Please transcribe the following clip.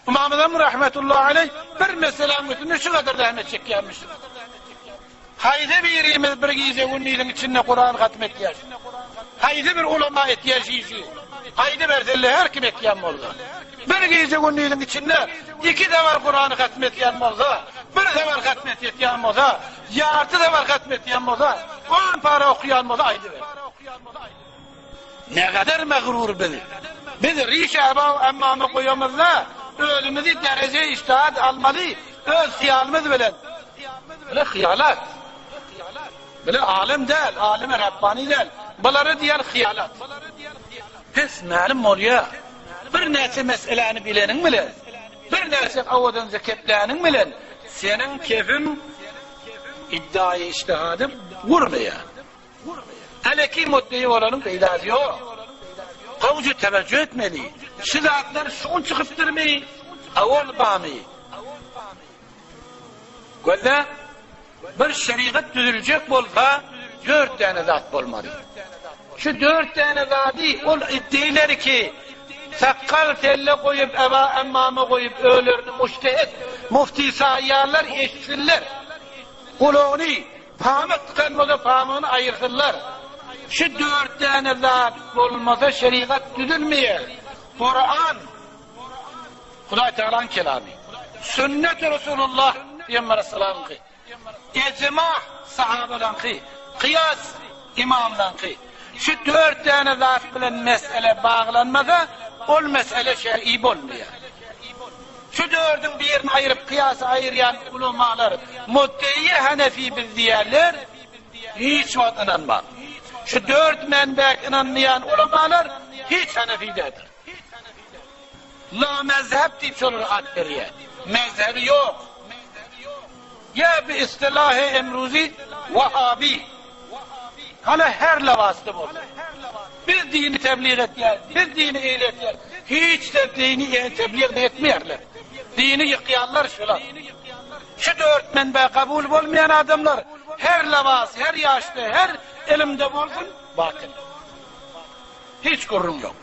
Ymam Azam rahmetullahi aleýh bir meseläň üstünde şu gadar zähmet çekýärmiş. Haýsy birimiz bir gije-gündiziň içinde Kurany hatm etýär? Haýsy bir ulama etýär şu işi? Aýdyberselle her kim etýän bolsa. Bir gije-gündiziň içinde iki sefer Kurany hatm etýän bolsa, bir sefer hatm etýän bolsa, ýarty sefer hatm etýän bolsa, on para okaýan bolsa aýdyber. Nägadar magrur biz. Biz riş aba emmama goýamyzda özümizi dereje iştihat almaly öz hyýalymyz bilen. Bile hyýalat. Bile alym däl, alymy Rabbani däl. Bulary diýen hyýalat. Pes mälim bolýar. Birnäçe meseläni bileniň bilen, birnäçe owadanja kepläniň bilen seniň kefiň iddiaýy iştihady gurmaýar. Häleki mutlyý bolanyň peýdasy ýok. Gowja teweccüh etmeli. Şu zatlar şu gün çykypdyrmy, owal bamy? Gözle, bir şerigat düzüljek bolsa, dört däne zat bolmaly. Şu dört däne zady ol iddiler ki, sakgal selle goýup, eba emmama goýup, ölerini mujtehit, mufti saýýarlar, eşitsinler. Gulagyny Pamyk dykan bolsa pamygyny aýyrsynlar. Şu dört däne zat bolmasa şerigat düzülmeýär. Kuran, Hudaý Tagalaň kelamy. Sünneti Resulullah Pygamber Aleyhisselamyňky. Ejma sahabalaňky. Kyýas ymamlaňky. Şu dört däne zat bilen mesele baglanmasa, ol mesele şer'i bolmaýar. Şu dördüň birini aýyryp kyýasy aýyrýan ulamalar muddeýi hanefi biz diýýärler, hiç wagt ynanmaň. Şu dört menbä ynanmaýan ulamalar hiç hanefi däldir. La mezhep diýip şolara at berýär. Mezhebi ýok. Ýa bi istilahy emruzi wahabi. Hala her lybasda bolsa. Biz dini tebliğ etýäris, biz dini eýle etýäris. Hiç-de dini tebliğ etmeýärler. Dini ýykýanlar şular. Şu dört menbä kabul bolmaýan adamlar her lybas, her ýaşda, her ilimde bolsun, batyl. Hiç gürrüň ýok.